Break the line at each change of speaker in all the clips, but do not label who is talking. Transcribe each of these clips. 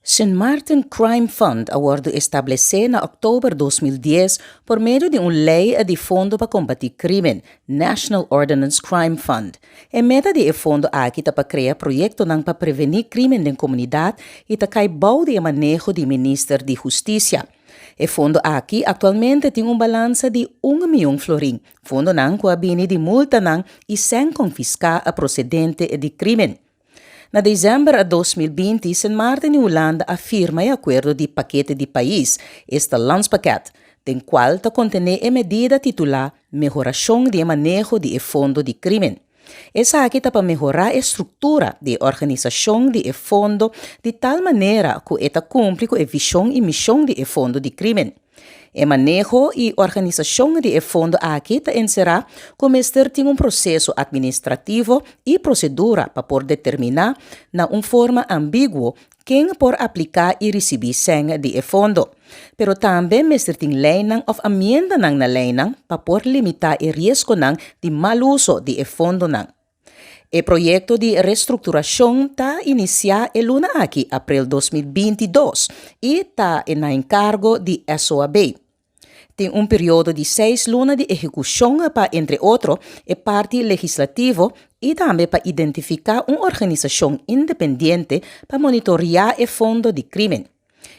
Sint Maarten Crime Fund a wòrdu establesé na òktober 2010 por medio di un lei di Fondo pa Kombatí Krímen, National Ordinance Crime Fund. E meta di e fondo aki ta pa krea proyektonan pa prevení krímen den komunidat i ta kai bou di e maneho di Minister di Hustisia. E fondo aki aktualmente tin un balansa di un mion florin, fondonan ku a bini di multanan i sèn konfiská prosedente di krímen. Na desèmber 2020, Sint Maarten i Hulanda a firma e akuerdo di Pakete di Pais, esta Landspakket, den kual ta kontené e medida titulá Mehorashon di e maneho di e fondo di krímen. Esaki ta pa mehorá e struktura di e organisashon di e fondo di tal manera ku e ta kumpli ku e vishon i mishon di e fondo di krímen. E maneho i organisashon di e fondo aki ta enserá ku mester tin un proseso atministrativo i prosedura pa por determiná na un forma ambiguo ken por apliká i risibí sèn di e fondo. Pero tambe mester tin leinan òf amiendanan na leinan pa por limitá e riesgonan di mal uso di e fondonan. E proyekto di restrukturashon ta inisiá e luna aki, aprel 2022, i ta na enkargo di SOAB. Tin un periodo di 6 luna di ehekushon pa, entre otro, e parti legislativo i tambe pa identifiká un organisashon independiente pa monitoriá e fondo di krímen.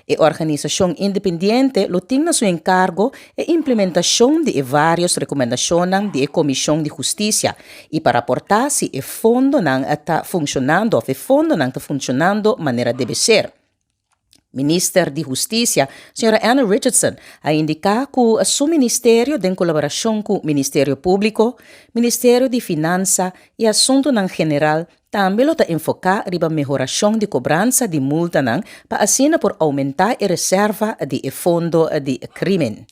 E organisashon independiente lo tin na su enkargo e implementashon di e vários rekomendashonnan di e Komishon di Hustisia i pa raportá si e fondonan ta funshonando òf e fondonan ta funshonando manera debe ser. Minister di Hustisia, Sra. Anna Richardson, a indiká ku su ministerio den kolaborashon ku Ministerio Públiko, Ministerio di Finansa i Asuntunan General tambe lo ta enfoká riba mehorashon di kobransa di multanan pa asina por oumentá e reserva di e fondo di krímen.